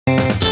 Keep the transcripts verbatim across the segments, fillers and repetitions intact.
Feeling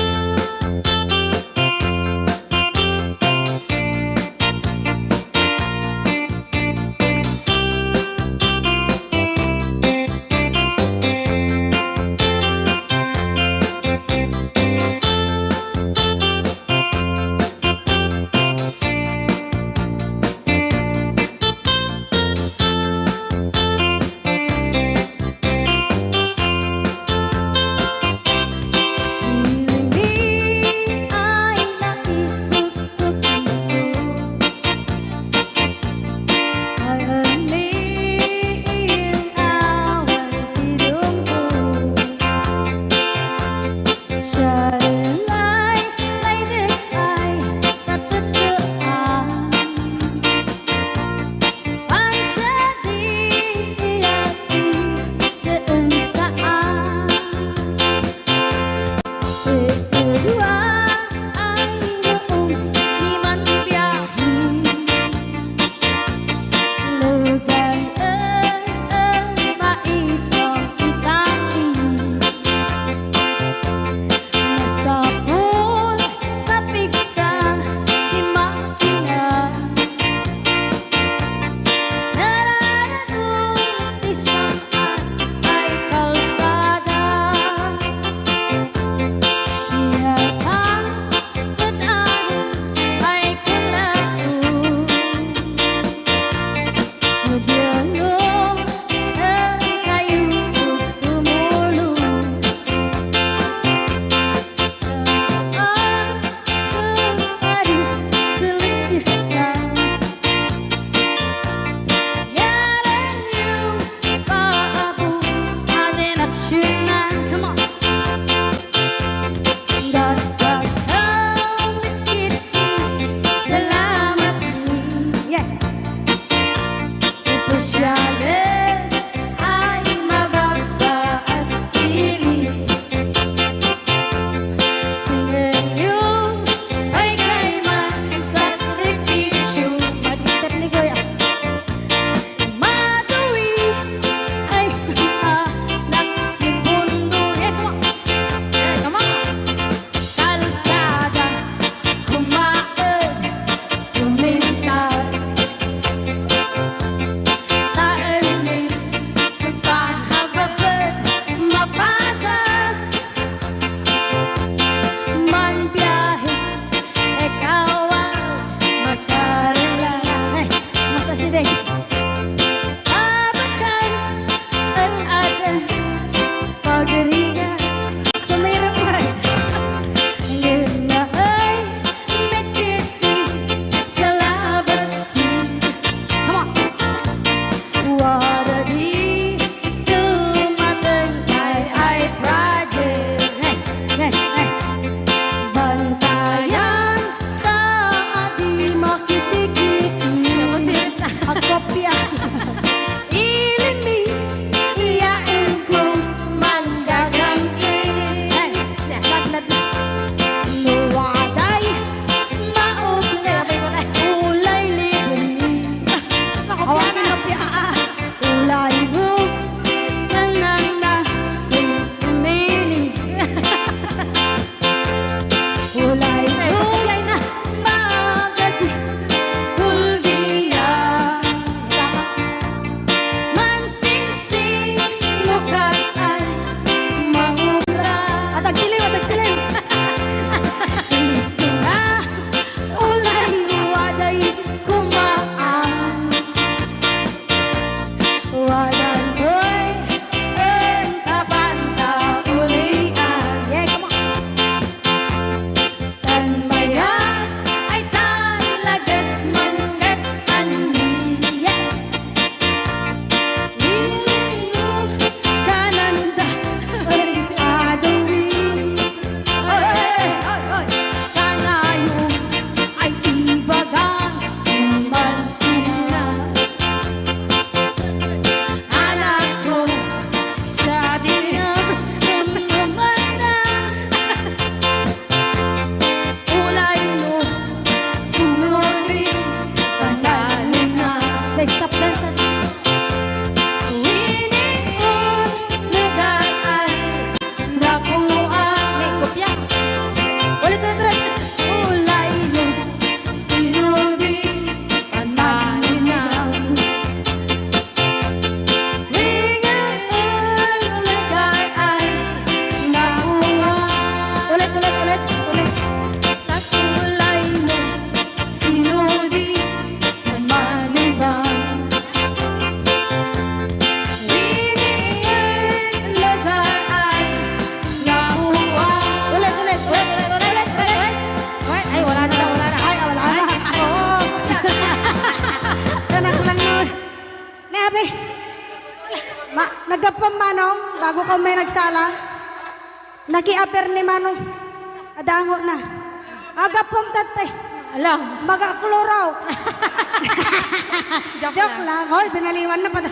Ako may nagsala. Nakiaper ni Manong. Adango na. Agapong tatay. Ala. Maga Clorox. Joke Joke lang. lang. Hoy, binaliwan na pati.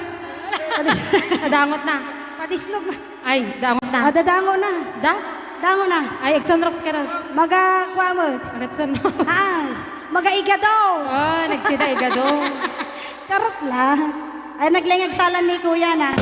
Adangot na. Patisnog na. Ay, dangot na. Ah, dadango na. Da? Dango na. Ay, agsunrox ka ron. Maga, kuamot. Agsunrox. Ah, maga igado. Oh, nagsida igado. Charot lang. Ay, naglengag salan ni Kuya na.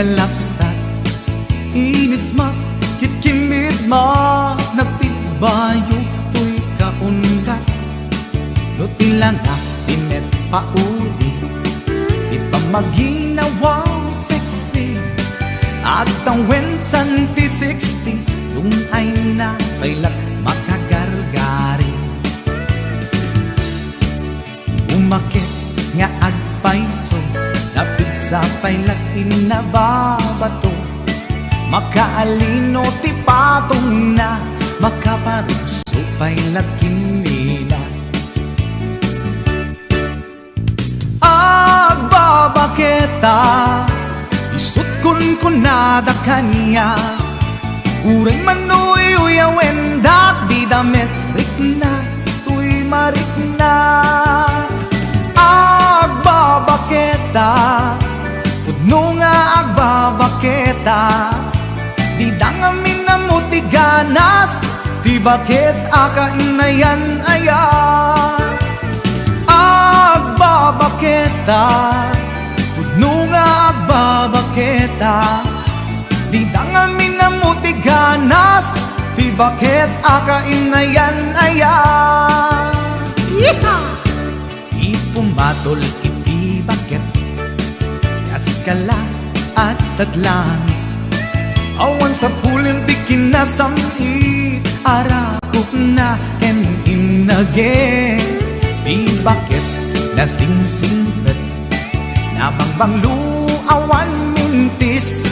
lapsat, inismak, kitkimmitmak, nagtibbayo toy kaundat. No ti langak ti met paudi, ti pammaginawa sexy, agtawen santi sixty, dun-ayna pay la't makagargari. Umaket nga agpayso, napigsa pay la't innababato. Makaalino ti patongna, makaparugso pay la't kimmina. Agbabaketa, isut' kunkunada kaniak. Uray man uyawenda, dida met rikna toy marikna. Agbabaketa, pudno nga agbabaketa, dida ngamin ammo ti ganas, ti baket a kainayan aya. Agbabaketa, pudno nga agbabaketa, dida ngamin ammo ti ganas, ti baket a kainayan aya. Yeehaw! Ti pumatol iti baket, kas kala adda't langit. Awan sapulen ti kinasam-it, arakupna ken innage. Ti baket nasingsingpet, nabangbanglo awan mintis.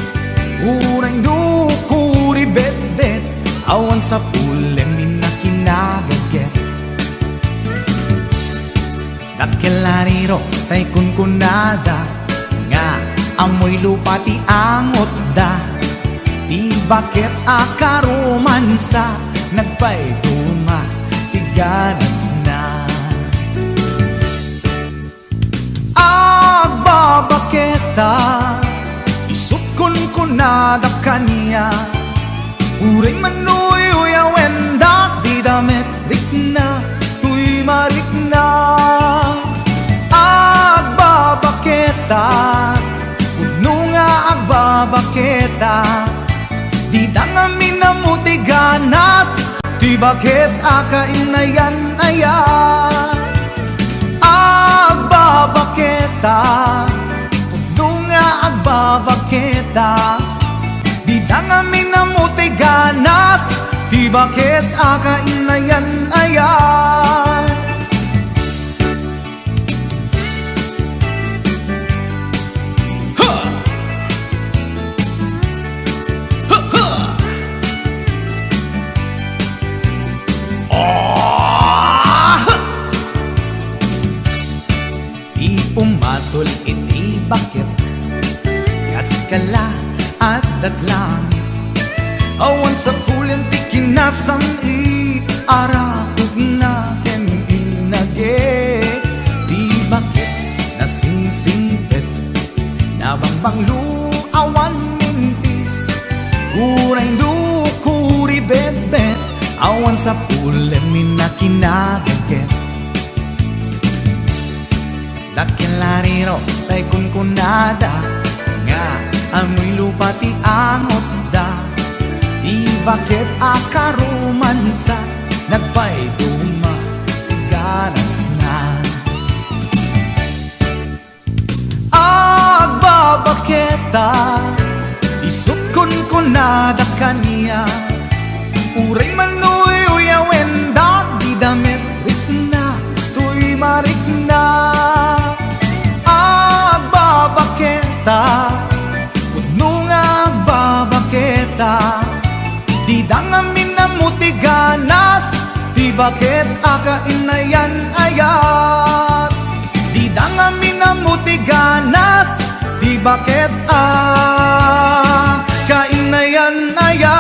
Uray no kuribetbet, awan sapulen inna kinagaget. Dakkel a riro tay kunkunada nga ammoy lupa ti angotda. Ti baket a karomansa, nagpayduma ti ganasna. Agbabaketa, isut' kunkunada kaniak. Uray man uyawenda, dida met rikna toy marikna. Agbabaketa, pudno nga agbabaketa, dida ngamin ammo ti ganas, ti baket a kainayan aya. Agbabaketa, pudno nga agbabaketa, dida ngamin ammo ti ganas, ti baket a kainayan aya. Ha! Ha, ha! Ah! Ti pumatol iti baket, kas kala adda't langit. Awan sapulen ti kinasam-it, arakupna ken innage. Ti baket nasingsingpet, nabangbanglo awan mintis. Uray no kuribetbet, awan sapulen inna kinagaget. Dakkel a riro tay kunkunada nga ammoy lupa ti angotda. Ti baket a karomansa, nagpayduma ti ganasna. Agbabaketa, isut' kunkunada kaniak. Uray man uyawenda, dida met rikna toy marikna. Agbabaketa, pudno nga agbabaketa, dida ngamin ammo ti ganas, ti baket a kainayan ayat. Dida ngamin ammo ti ganas, ti baket a kainayan ayat.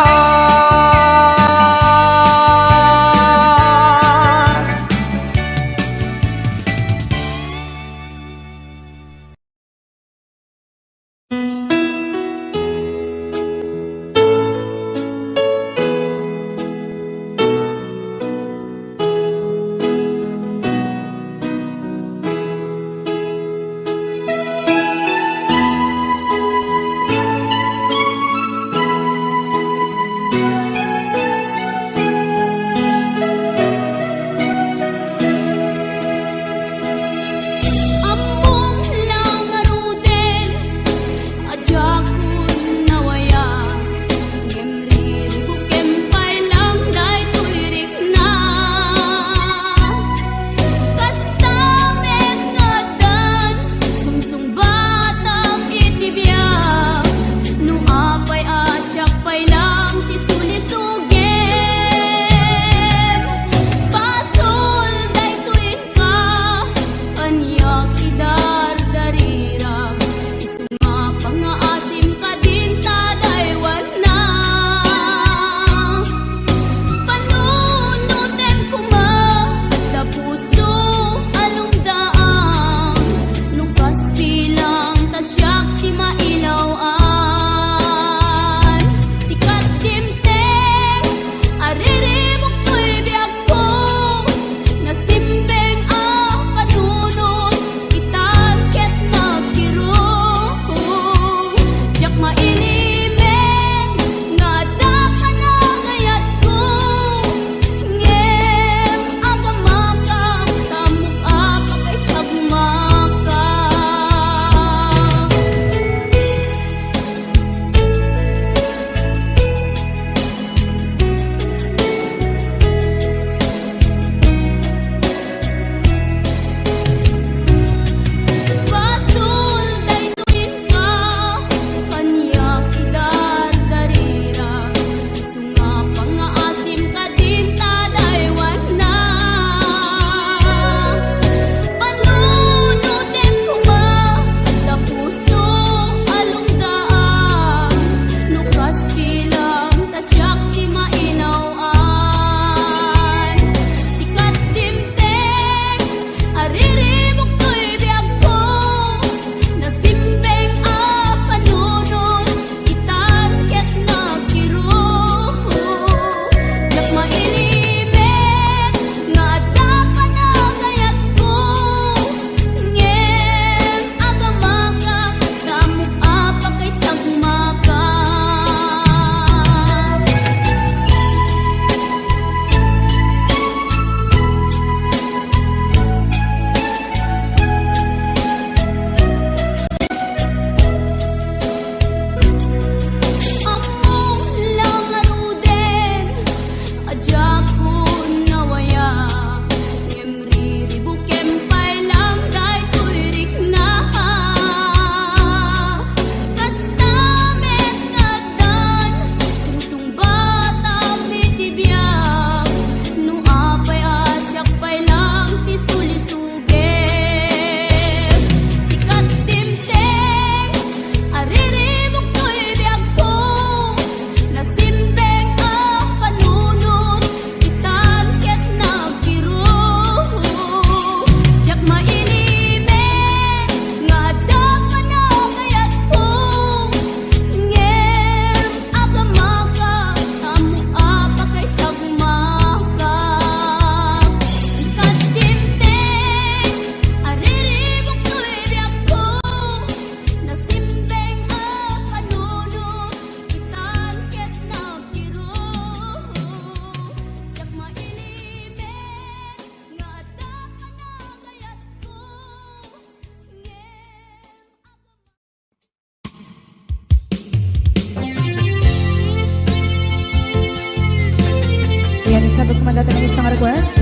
Kumanda tayo ng isang request.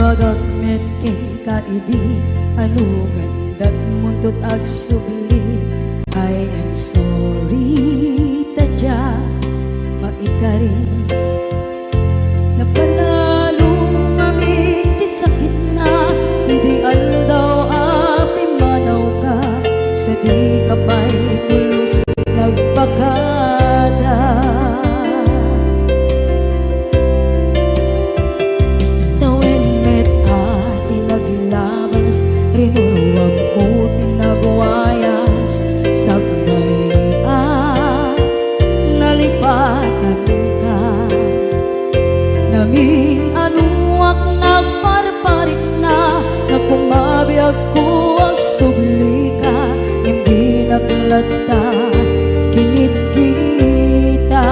Imbagak met kenka idi, ano gandat muntot agsubli. I am sorry, ta dia maikari. Napanalo ngamin ti sakitna, idi aldaw a pimmanawka, sadika pay pulos nagpakada. Tawen met a ti naglabas, rinuruamko ti nagwayas, sakbay a nalipatanka. Namin-anoak nagparparikna, nga kumabiagko agsublika, ngem dinak latta kinitkita.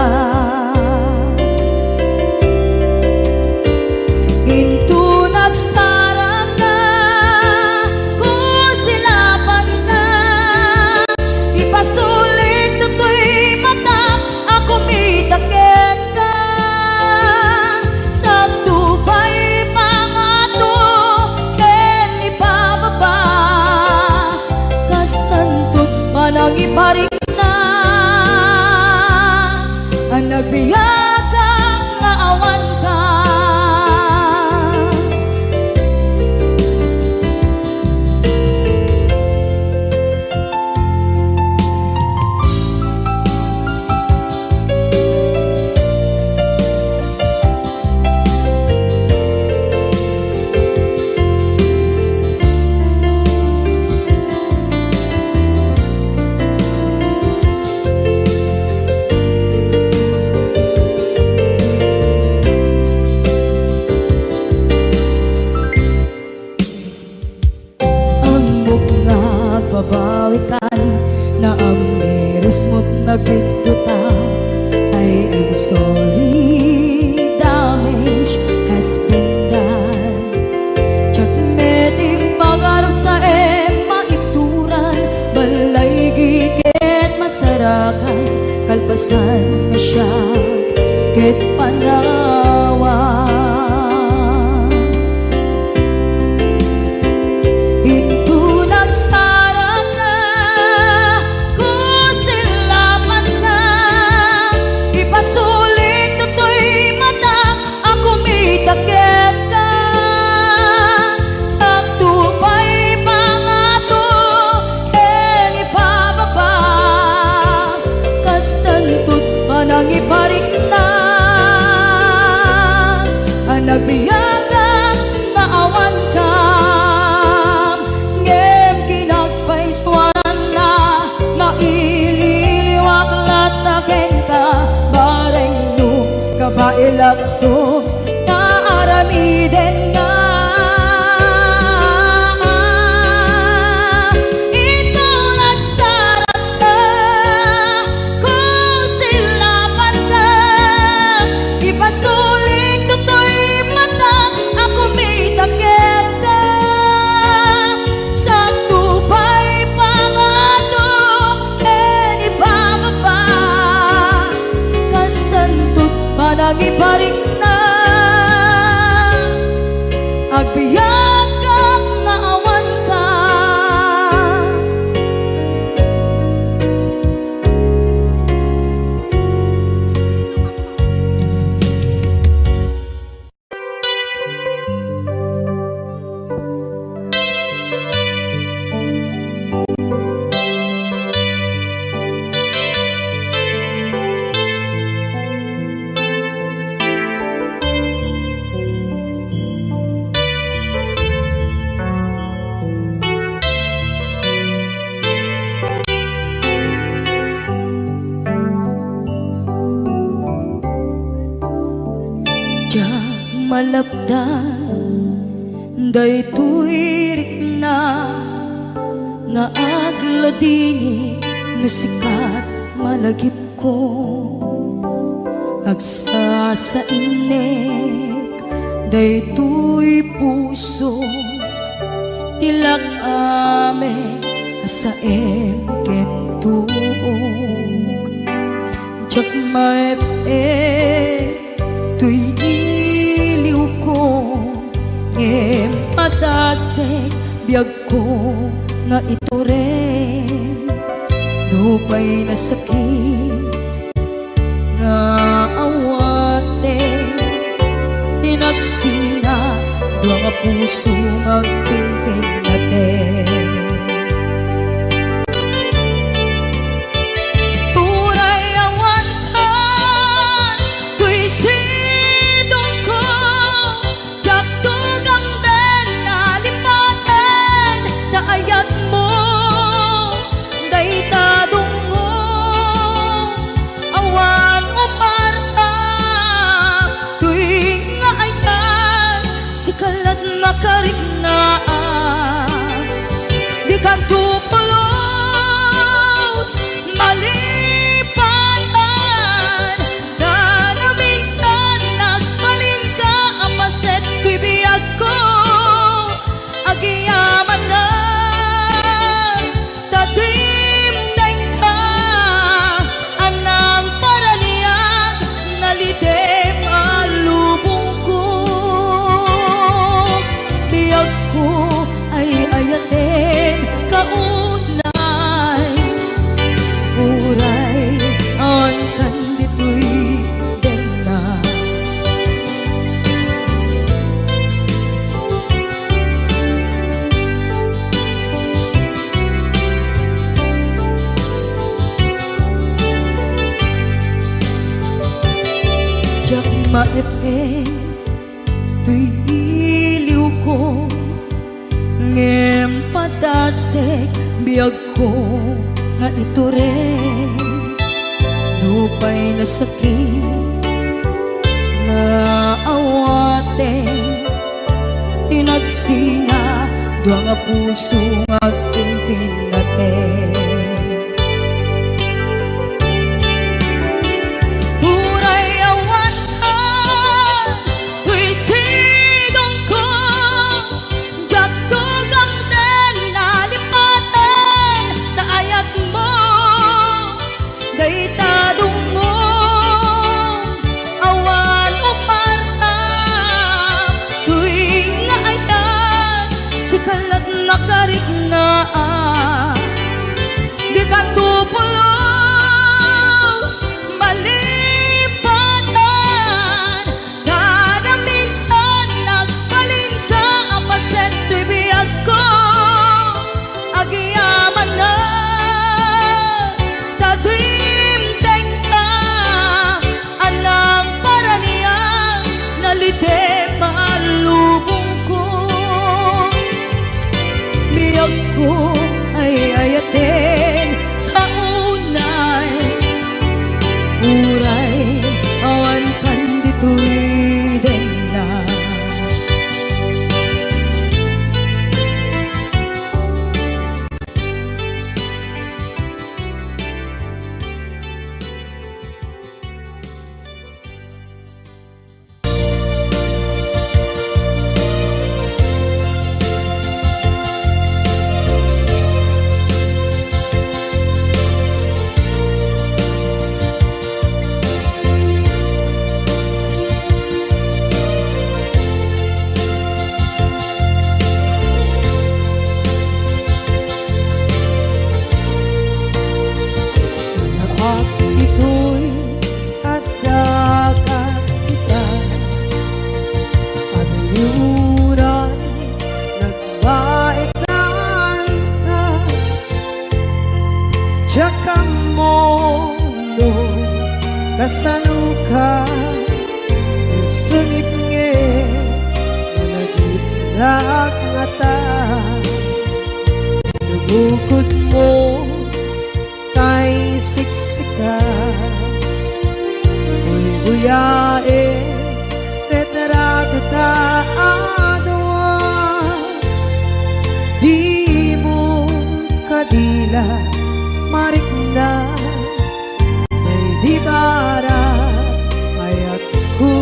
Inton agsarangka, kusilapanka, ipasulik toy matak a kumita kenka. Sakto pay pangato ken ipababa, kastanto ti panangiparikna a nagbiagak nga awanka. Ammok nga agbabawikan, naamirismot nagbiddota. I am sorry, damage has been done. Diak met impagarupsaem maituran, balaygi ket masarakan, kalpasan nga siak ket panawan. Inton agsarangka, kusilapanka, ipasulik toy matak a kumita kenka. Sakto pay pangato ken ipababa, kastanto ti panangiparikna a nagbiagak nga awanka. Ngem kinagpaisuanna, maililiwak latta kenka, bareng no kabaelakto nga aramidenna. Inton agsarangka, kusilapanka, ipasulik toy matak a kumita kenka. Sakto pay pangato ken ipababa, kastanto ti panangiparikna, agbiagak nga awanka. Diak malapdan Daytoy rikna nga agladingit no sika malagipko. Agsasainek daytoy puso, ti lak-am a saem ken tuok. Diak maep-ep toy iliwko, ngem padasek biagko nga itureng. Nupay nasakit nga awaten, ti nagsina dua nga puso nga agpinpinnaten. Uray awan toy sidongko, diak tugamden a lipaten ta ayatmo dayta dungngo. Awan uparta toy nga ayat, sika la't makariknaan. Dikanto pulos malipatan, ta naminsan nagbalinka a paset toy biagko. Agyamanak ta dimdengka a nangparaniag, nalidem a lubongko. Biagko ay ayaten kaunay, uray awan kan ditoy denna. Diak maep-ep toy iliwko, ngem padasek biagko nga itureng. Nupay nasakit nga awaten, ti nagsina dua nga puso nga agpinpinnaten. Uray awan toy sidongko, diak tugamden a lipaten ta ayatmo dayta dungngo. Awan uparta toy nga ayat, sika la't makariknaan. Dikanto pulos malipatan, ta naminsan nagbalinka a paset toy biagko. Agyamanak ta dimdengka a nangparaniag, nalidem a lubongko. Biagko ay ayaten kaunay, uray awan kan ditoy denna. Naak ditoy adda ka ita, aniuray nagbaetan ka. Diak ammo no kasanoka, sungit ngarud, managitdak ngata. Nabukod mo tay siksika, buybuyaen, tetraga ta adua. marikna, daydi barag ayatko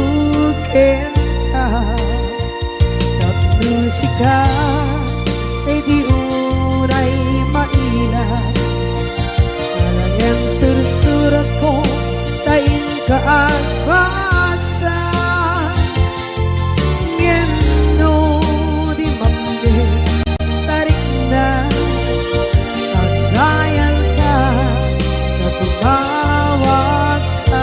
kenka. Tapno sika, daydi unay maila, alangen sursuratko, ta inka agbasa. Ngem no di mapne, tarikna, agdayalka, ta tumawagka.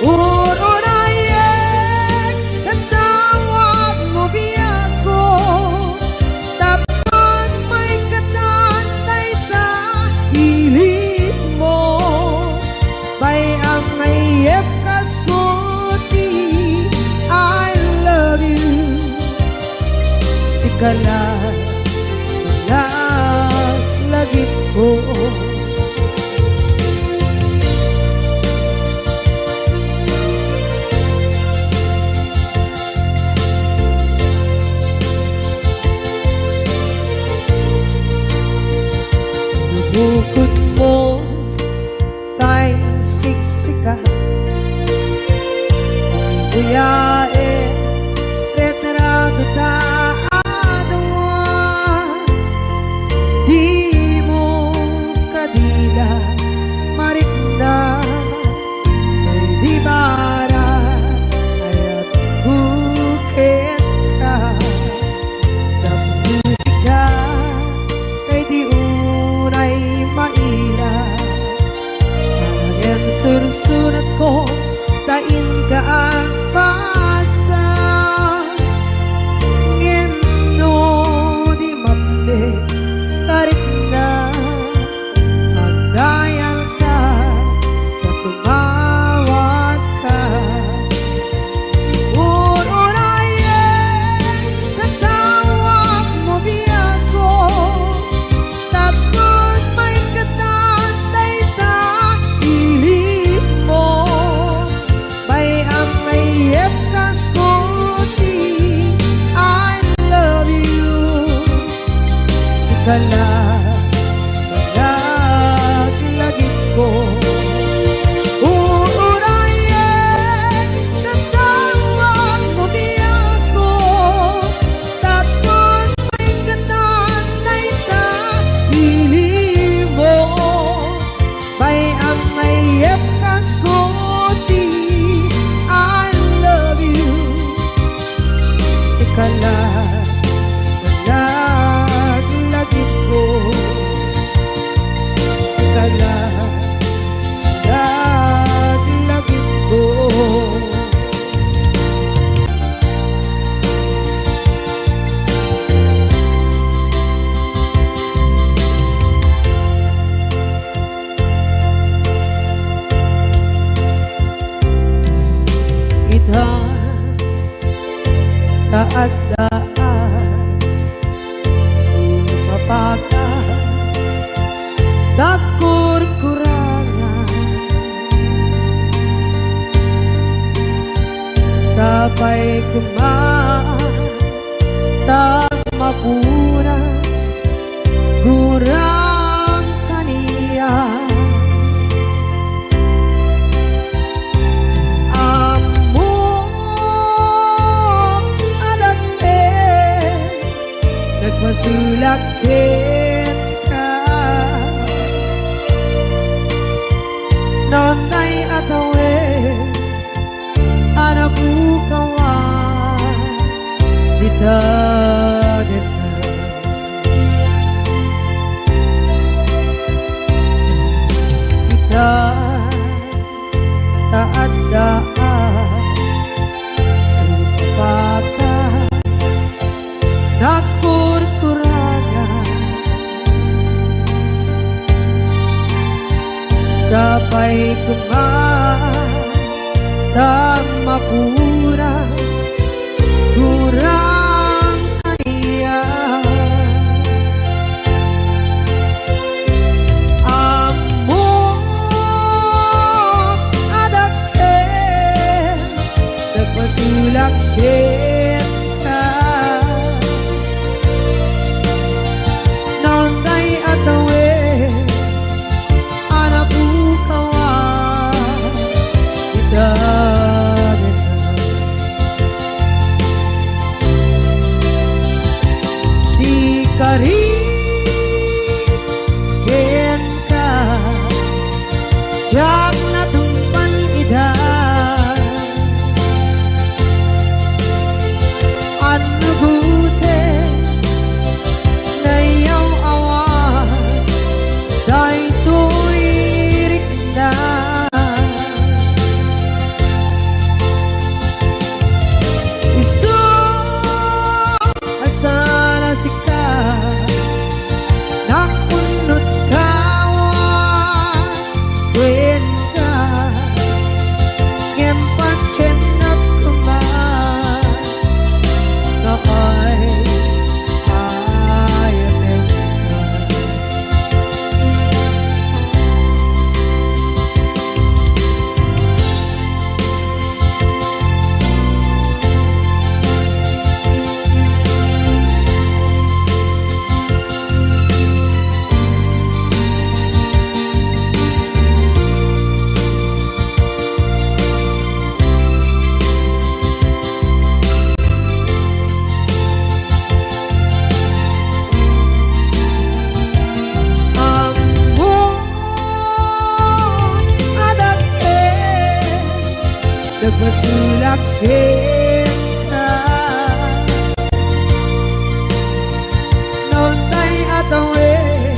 Urunayek, tatawagmo biagko, tapno maikkan dayta ilikmo. Bay-am nga iyepkasko ti I love you. Sika la, la, lagipko. Bukod mo tay siksika. Uyaen, retrato ta adua. Dimo kadila, marikna, daydi barag ayatko kenka. Tapno sika, daydi unay maila, alangen sursuratko, ta inka agbasa. Ngem no di mapne, tarikna, agdayalka, ta tumawagka. Urunayek, tatawagmo biagko, tapno maikkan dayta ilikmo. Bay-am nga iyepkasko ti I love you. Sika la, laglagipko. Urunayek, tatawagmo biagko, tapno maikkan dayta ilikmo. Bay-am nga iyepkasko ti I love you. Sika la, laglagipko. Sika la, laglagipko. Ita, ta adda a sumapaka, dagkurkurangan. Sapay koma ta mapunas gurang kaniak. Ammok a dakkel, nagpasulak kenka. Nonday atawen a napukawan dita deta. Ita, ta adda a sumapaka, nagkurkuragan. Sapay koma ta mapunas gurang kaniak. Ammok a dakkel, nagpasulak kenka. Nonday a Basolak kenka. Naunday a tawen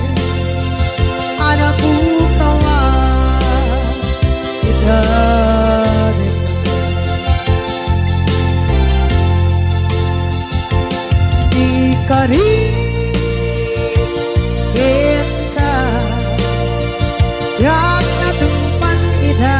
a napukawan ita ditoy. Di karin kenka, diak natungpal ida.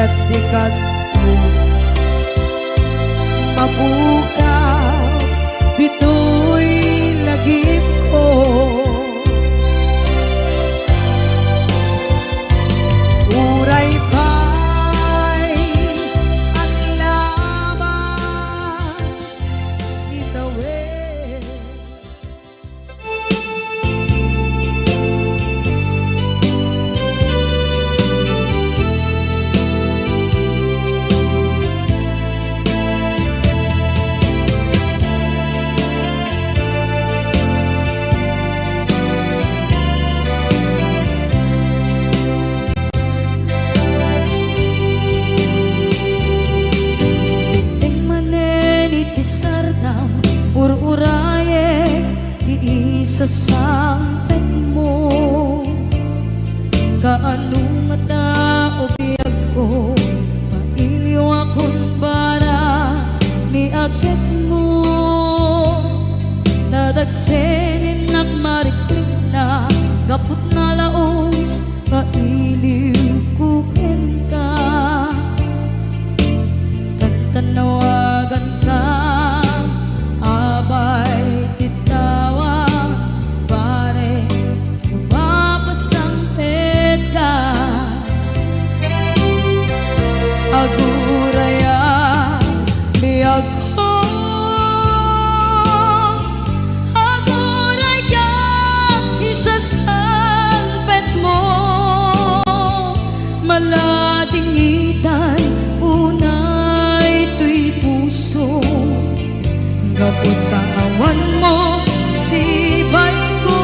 Dikatko mapukaw ditoy lagipko. Uray pay aglabas itawen. Dimteng manen iti sardam, ur-urayek ti isasangpetmo. Kaano ngata o biagko, mailiwakon bara ni agekmo. Nadagseninnak marikrikna, gapu ta nalaus nga iliwko kenka. Tantannawaganka, abay ti tawa, pare, no mapasangpetka. Aguraya, biagko, aguraya, isasangpetmo. Maladingitan unay toy puso, gapu ta awanmo sibayko.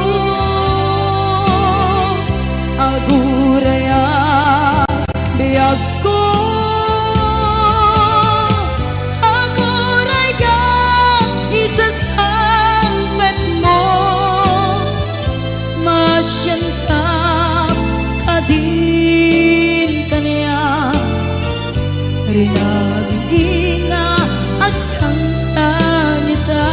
Aguraya, biagko, aguraya, isasangpetmo. Masianka kadin kaniak, rinabii nga agsangsangita.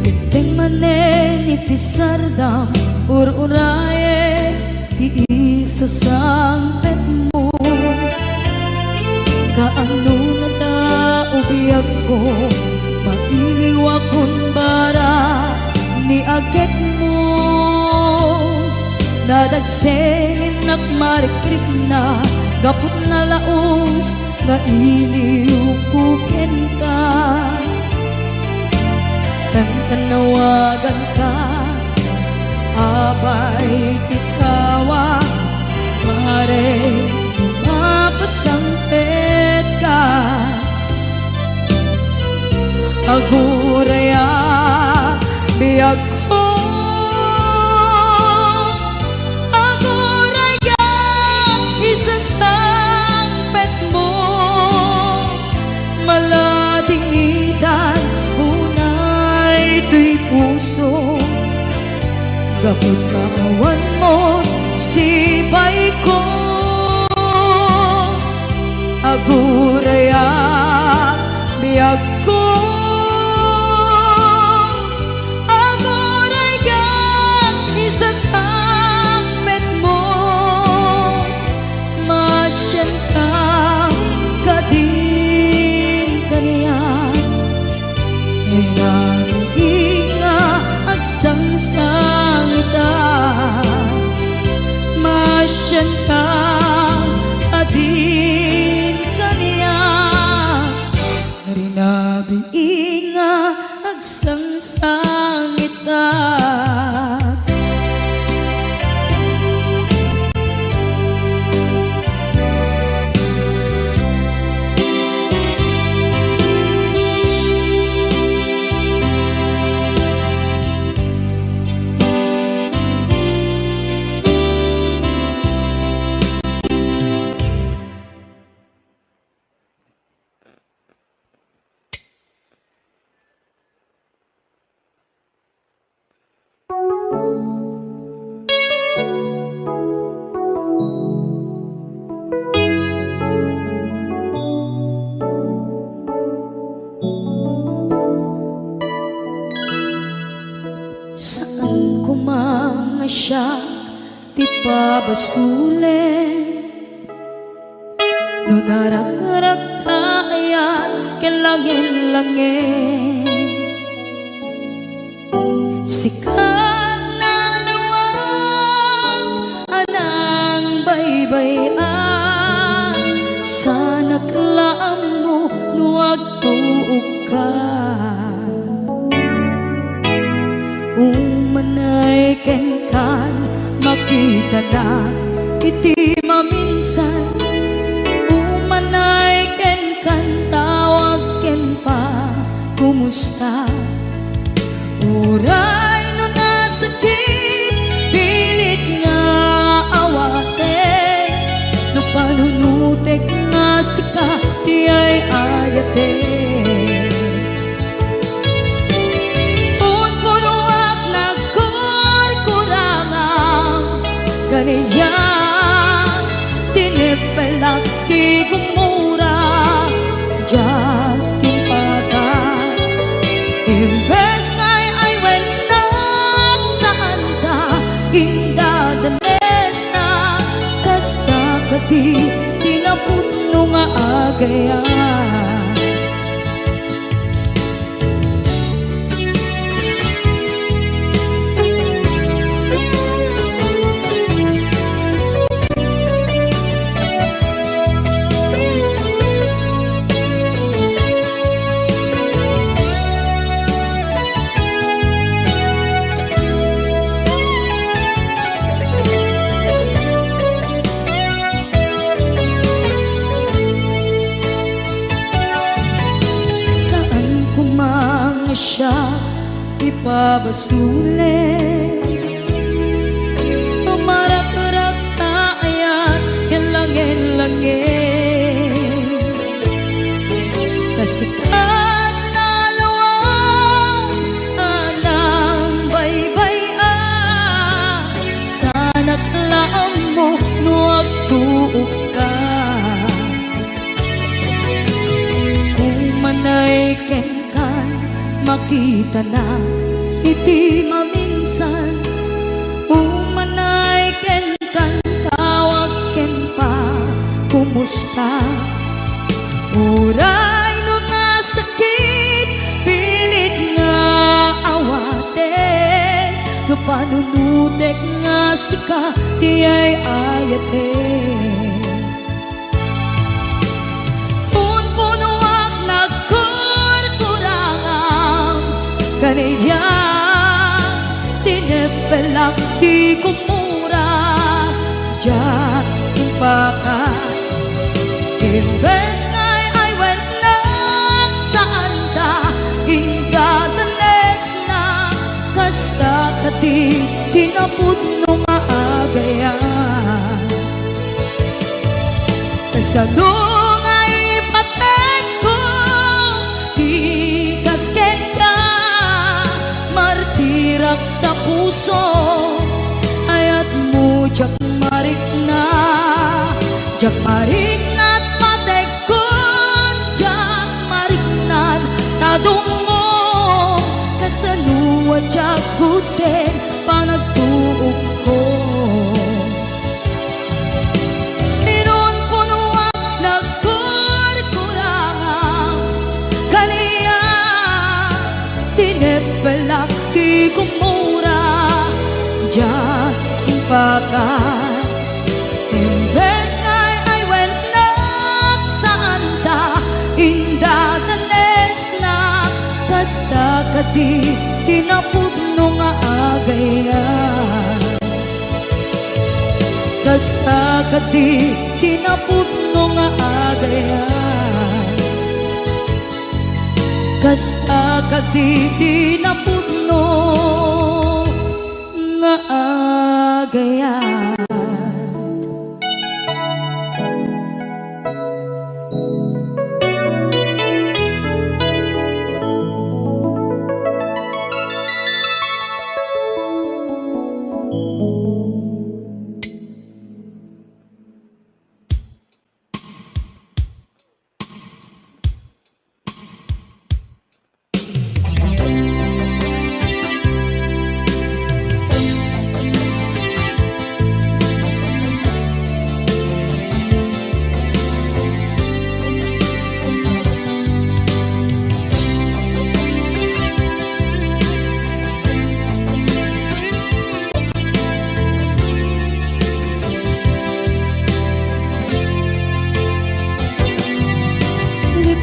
Dimteng manen iti sardam, ur-urayek ti isasangpetmo. Kaano ngata o biagko, mailiwakon bara ni agekmo. Nadagseninnak marikrikna, gapu ta nalaus nga iliwko kenka. Tantannawaganka, abay ti tawa, pare, no mapasangpetka. Aguraya, biagko, aguraya, isasangpetmo. Maladingitan unay toy puso, gapu ta awanmo sibayko. Aguraya, biagko, aguraya, isasangpetmo. Masianka kadin kaniak, rinabii nga agsangsangita. Masianka kadin kaniak, rinabii ipabasolek no narakrakta ayan ken langen-langen. Sika nalawag a nangbaybay-an, sanak la ammo no agtuokka. Umanay kenkan, makitanak iti maminsan. Umanay kenkan, tawag ken pa, kumusta? Uray no nasakit, pilit nga awatek, no panunotek nga sika ti ay-ayatek. Unpunoak nagkurkurangam, kaniak, tineppelak ti gumura, diak impaka. Imbes nga ay-aywennak, saanka indadanesna, kasta kadi ti napudno nga agayat. Saan koma nga siak ipabasolek, a marakrakta ayan ken langen-langen. Kasikat nalawag a nangbaybay-an, sanak la ammo no agtuokka. Umanay kenkan, makitanak iti maminsan. Umanay kenkan, tawag ken pa, kumusta? Uray no nasakit, pilit nga awatek, no panunotek nga sika ti ay-ayatek. Unpunoak nagkurkurangam, kaniak, tineppelak ti gumura, diak impaka. Imbes nga ay-aywennak, saanka indadanesna, kasta kadi ti napudno nga agayat. Kasano nga ipatekko ti kas kenka, martirak ta puso, ayatmo diak marikna, diak marikna ti patekkon, diak marikna ti tadongmo, kasano a diak gudden panagtuokko. Inunpunoak nagkurkurangam, kaniak, tineppelak ti gumura, diak impaka. Imbes nga ay-aywennak, saanka indadanesna, kasta kadi ti napudno nga agayat. Kasta kadi ti napudno nga agayat. Kasta kadi ti napudno nga agayat.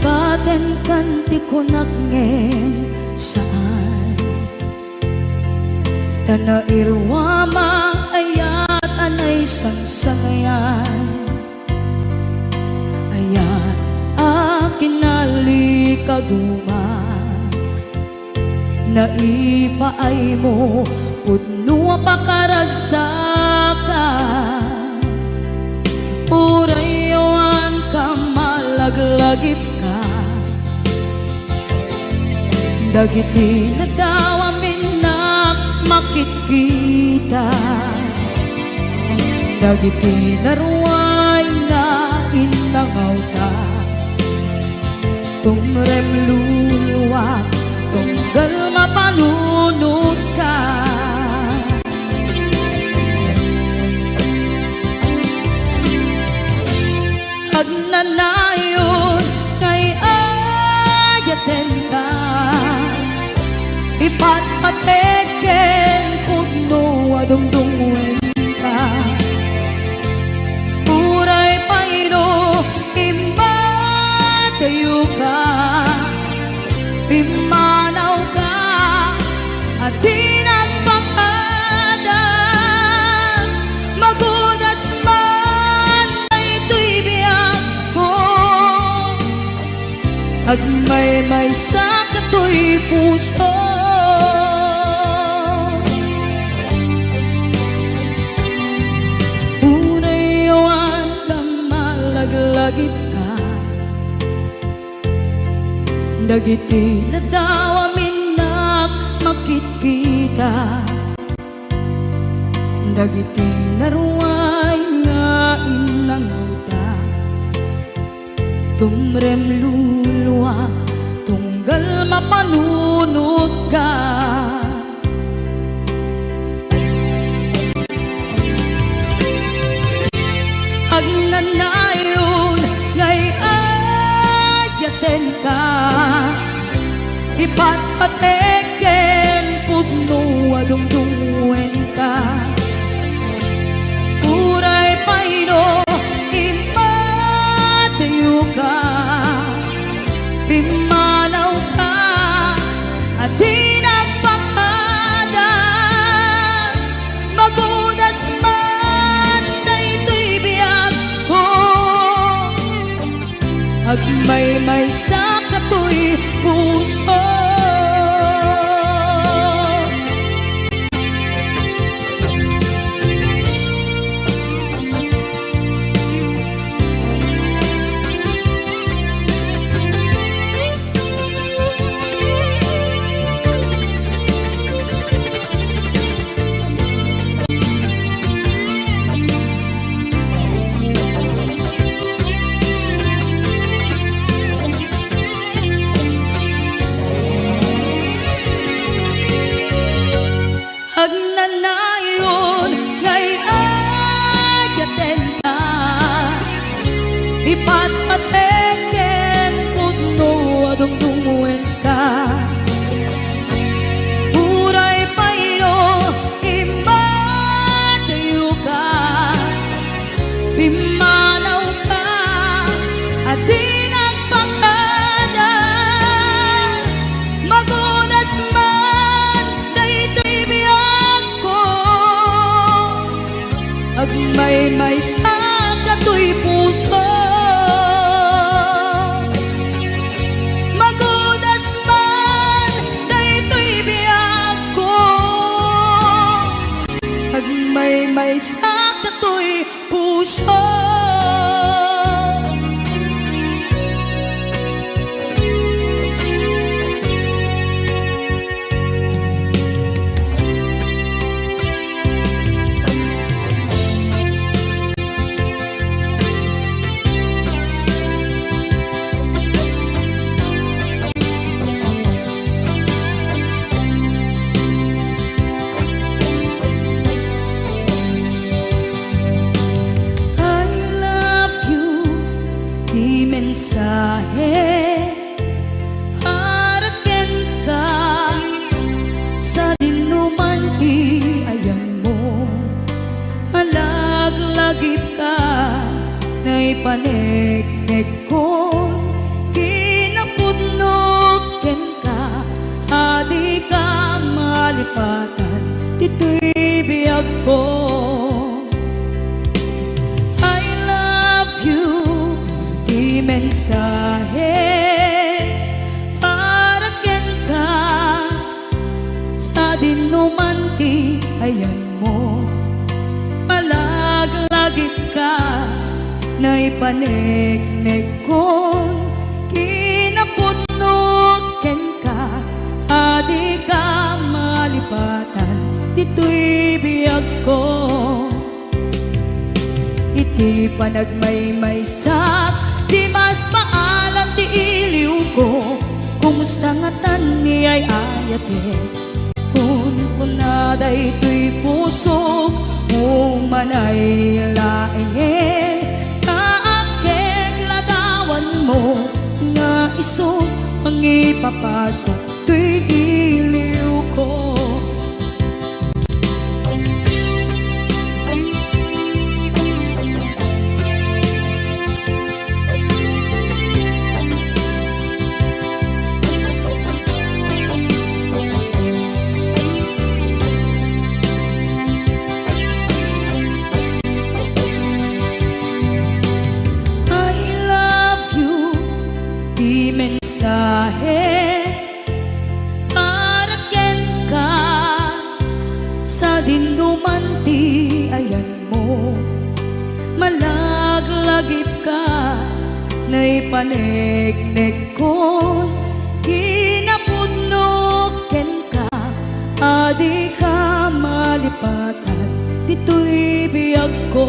Patenkan ti kunak ngem saan. Ta nairuam a ayat a naisangsangayan. Ayat a kinalikaguma. Naipaaymo pudno a pakaragsakan. Uray awan ka malaglagipka. Dagiti nadawam innak makitkita. Dagiti naruay nga innangawta. Tumrem luluak, tunggal mapanunotka. Agnanayon nga ay-ayatenka, ipatpatek ken pudno a dungdungngoenka. Uray pay no immadayoka, pimmanawka a di nagpakada. Magudas man daytoy biagko, agmaymaysa katoy puso. Uray awan ka malaglagipka. Dagiti nadawam innak makitkita. Dagiti naruay nga innangawta. Tumrem luluak, tunggal mapanunotka. Agnanayon nga ay-ayatenka, ipatpatek ken pudno a dungdungngoenka. Uray pay no immadayoka, pimmanawka a di nagpakada. Magudas man daytoy biagko, agmaymaysa katoy puso. Agnanayon nga ay-ayatenka, ipatpatek ken pudno a dungdungngoenka. Uray pay no immadayoka, pimmanawka a di nagpakada. Magudas man daytoy biagko, agmaymaysa katoy puso. Magudas man daytoy biagko, agmaymaysa katoy puso. I love you, ti mensahe para kenka. Sadinoman ti ayanmo, malaglagipka, naipaneknekkon malipatan ditoy biagko. I love you, ti mensahe para kenka, sadin no man ti ayanmo. Malaglagipka, naipaneknekkon kinapudno kenka, a dika malipatan ditoy biagko. Iti panagmaymaysak, dimas paalam ti iliwko. Kumusta ngatan ni ay-ayatek? Kunkuna daytoy pusok, umanay laengen, ta agkekladawanmo nga isu mangipapasak toy iliwko. I love you, ti mensahe para kenka, sadin no man ti ayanmo. Malaglagipka, naipaneknekkon kinapudno kenka, a dika malipatan ditoy biagko.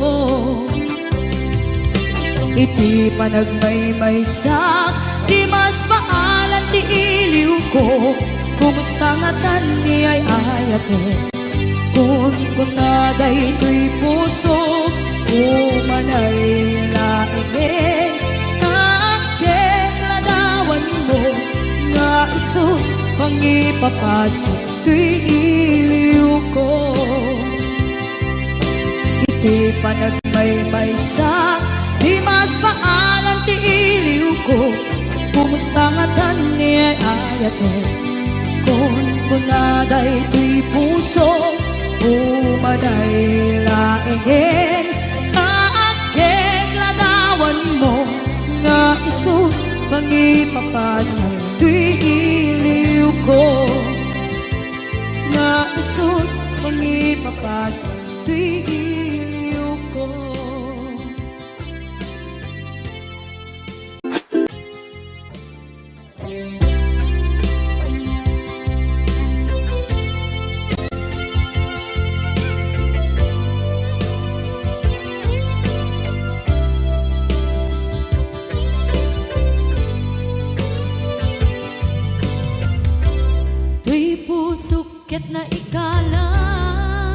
Iti panagmaymaysak, dimas paalam ti iliwko. Kumusta ngatan ni ay-ayatek? Kunkuna daytoy pusok, umanay laengen, ta agkekladawanmo nga isu mangipapasak toy iliwko. Iti panagmaymaysak, dimas paalam ti iliwko. Kumusta ngatan ni ay-ayatek? Kunkuna daytoy pusok, umanay laengen, ta agkekladawanmo nga isu mangipapasak toy iliwko. Nga isu mangipapasak toy iliwko. Toy pusok ket naikalang.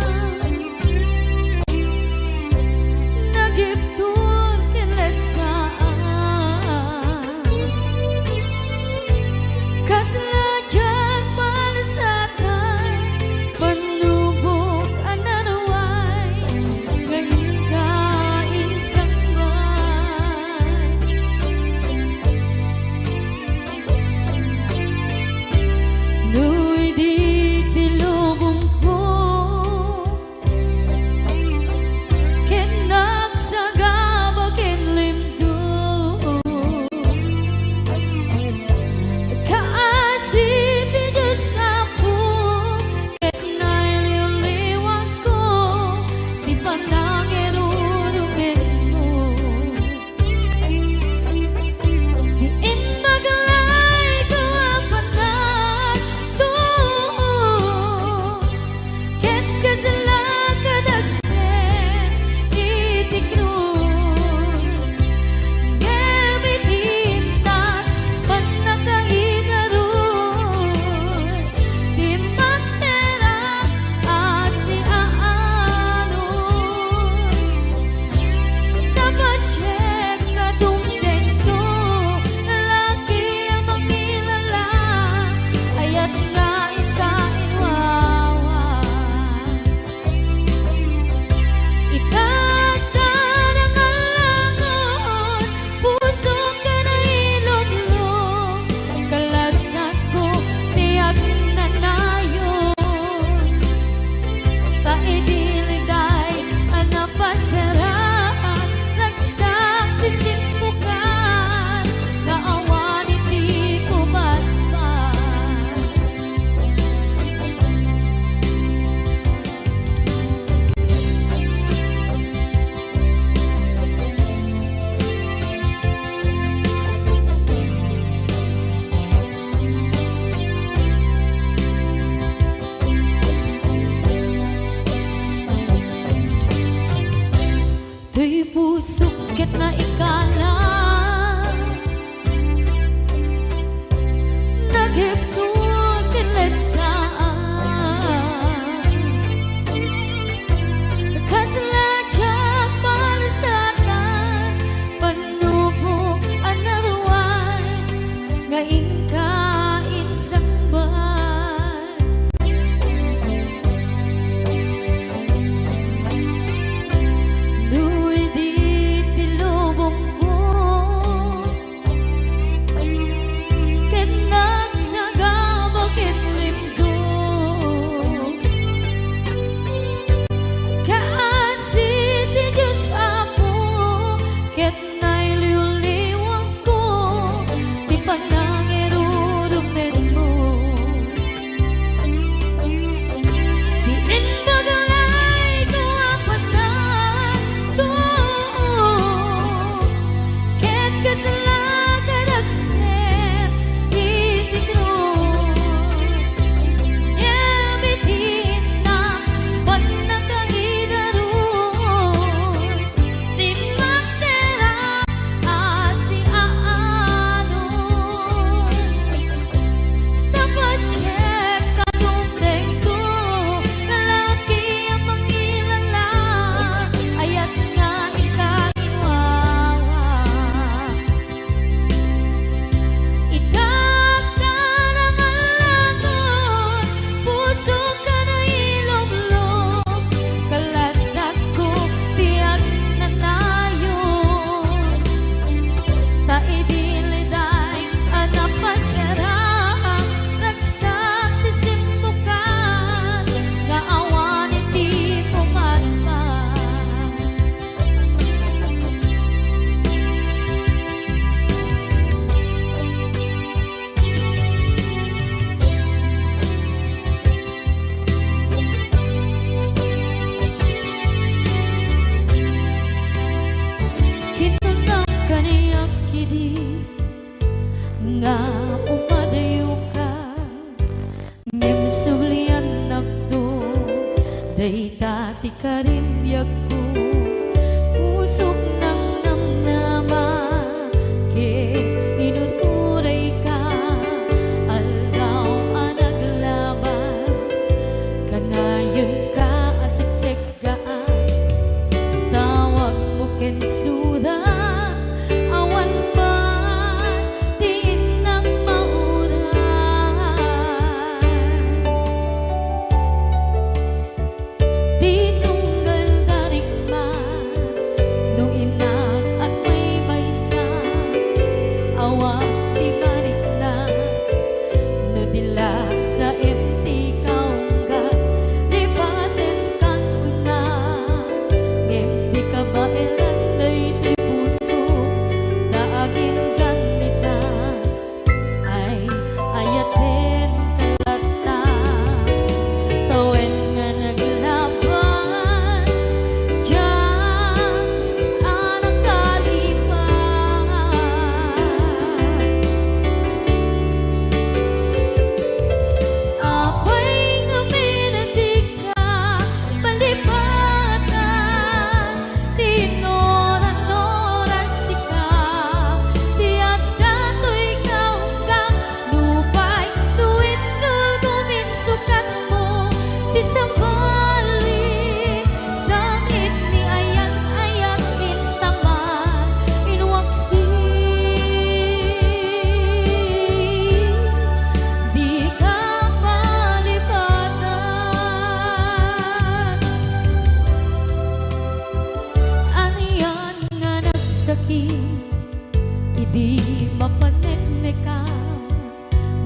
Di mapaneknekan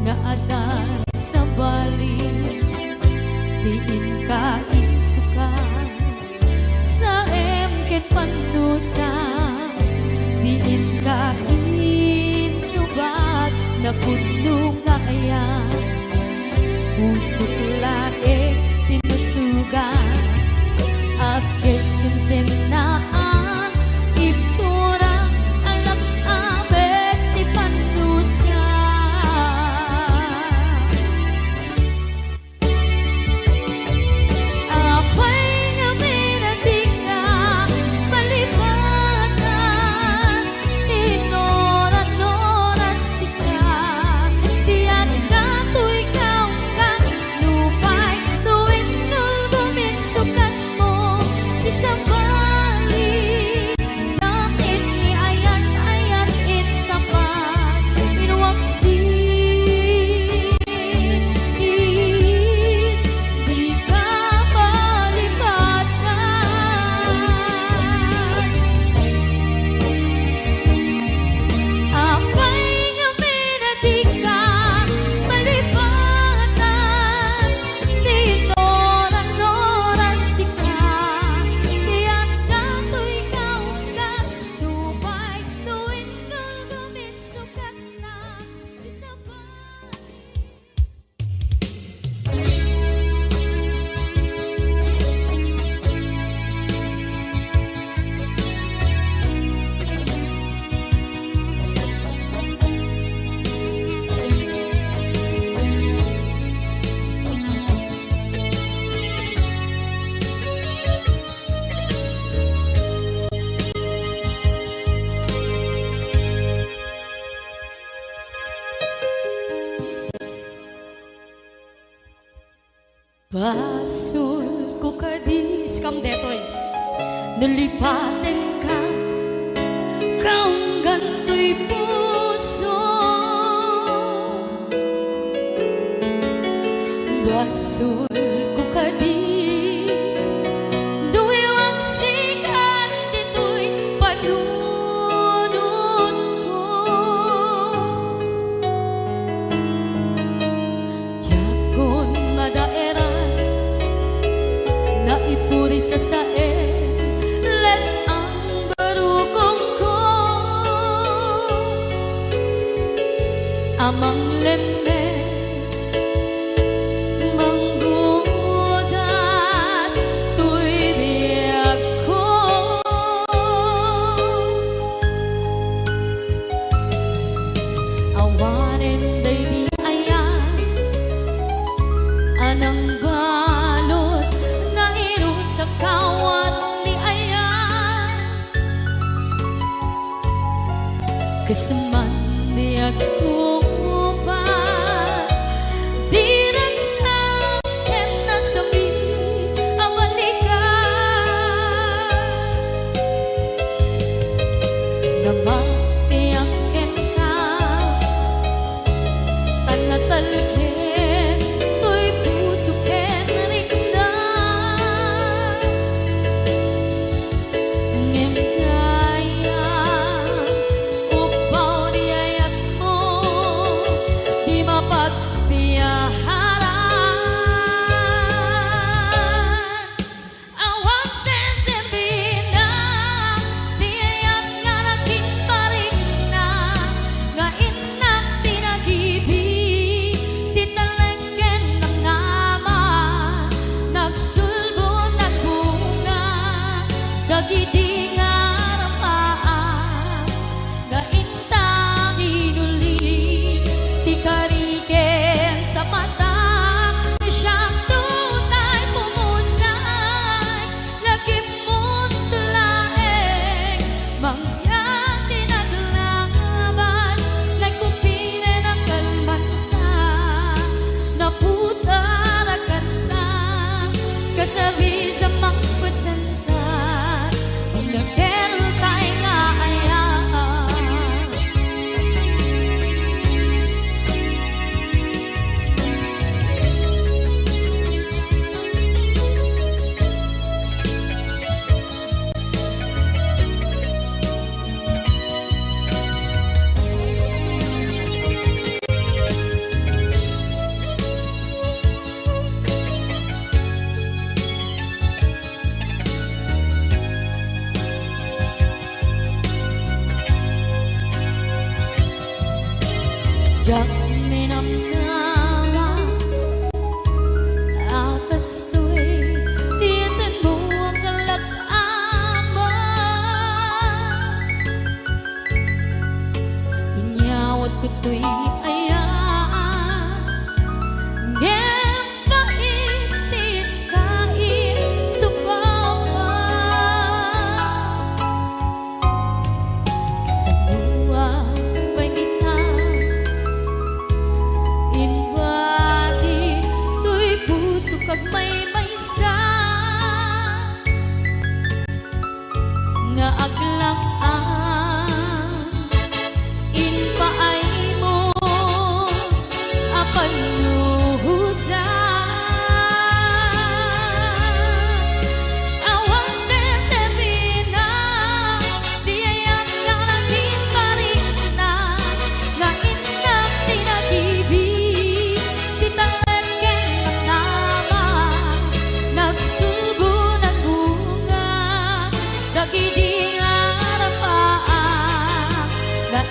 nga adda sabali, di inka insukat. Saem ken pannusa, di inka insubat, napudno nga ayan. Pusok laeng ti nasugat, apkes ken sennaan, ibtura, alak abet ti pannusa. Apay ngamin a dika malipatan? Ti nora-nora sika, ti adda toy kaunggan, nupay no indulgo min sukatmo, ti sabali, sakit ni ayat-ayat intapat, inwaksi. Dika malipatan. Apay ngamin a dika malipatan? Ti nora-nora sika, ti adda toy kaunggan, nupay no indulgo min sukatna, ti sabali. Basolko kadi, iskam detoy, no lipatenka, kaunggan toy puso. Basolko kadi, no iwaksikan ditoy panunotko. Diakon madaeran, naipuri sasaen, let-ang barukongko a manglemmes, manggudas toy biagko. Awanen daydi ayan a nangbalud, nairut a kawat ni ayan. Ket saan man ti agkupas, diragsak ken nasakit a balikan. Namatiang kenka, tan natalged toy puso ken rikna. Ngem dayta, upbaw ti ayatmo, Diak ninamnama a kastoy ti intanmo a kalak-ama. Inyawat ko toy ayat, ngem pait ti inkaisubam. Sangoan pay ita, imbati toy pusok agmaymaysa nga aglak-am. Impaaymo a pannuhosan. Awan sesebina, di ayat nga naging barikna, nga innak ti nagibi, ti talek ken namnama, nagsubo, nagbunga, dagidi nga arapaa, nga